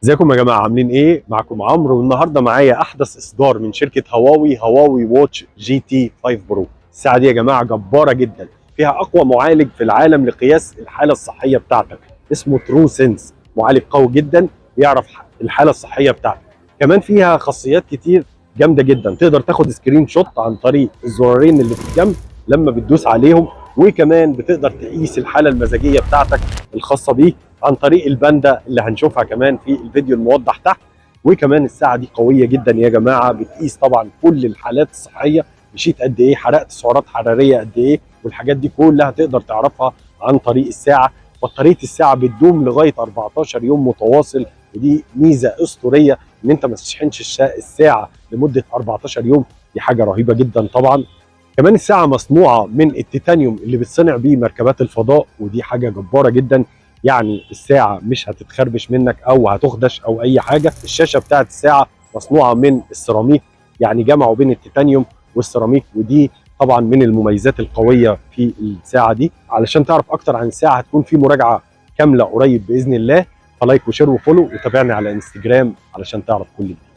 ازيكم يا جماعه؟ عاملين ايه؟ معكم عمرو، والنهارده معايا احدث اصدار من شركة هواوي، هواوي Watch GT 5 Pro. الساعة دي يا جماعة جبارة جدا، فيها اقوى معالج في العالم لقياس الحالة الصحية بتاعتك، اسمه TruSense، معالج قوي جدا بيعرف الحالة الصحية بتاعتك. كمان فيها خاصيات كتير جامدة جدا، تقدر تاخد screenshot عن طريق الزرارين اللي في الجنب لما بتدوس عليهم، وكمان بتقدر تقيس الحالة المزاجية بتاعتك الخاصة بيك عن طريق الباندا اللي هنشوفها كمان في الفيديو الموضح تحت. وكمان الساعة دي قوية جدا يا جماعه، بتقيس طبعا كل الحالات الصحيه، مشيت قد ايه، حرقت سعرات حرارية قد ايه، والحاجات دي كلها تقدر تعرفها عن طريق الساعة. بطارية الساعة بتدوم لغاية 14 يوم متواصل، ودي ميزة اسطورية ان انت ما تشحنش الساعة لمدة 14 يوم، دي حاجة رهيبة جدا طبعا. كمان الساعة مصنوعة من التيتانيوم اللي بتصنع بيه مركبات الفضاء، ودي حاجة جبارة جدا، يعني الساعة مش هتتخربش منك او هتخدش او اي حاجة. الشاشة بتاعت الساعة مصنوعة من السيراميك، يعني جمعوا بين التيتانيوم والسيراميك، ودي طبعا من المميزات القوية في الساعة دي. علشان تعرف اكتر عن الساعة هتكون في مراجعه كاملة قريب باذن الله، ف like و share و follow، وتابعني على انستجرام علشان تعرف كل جديد.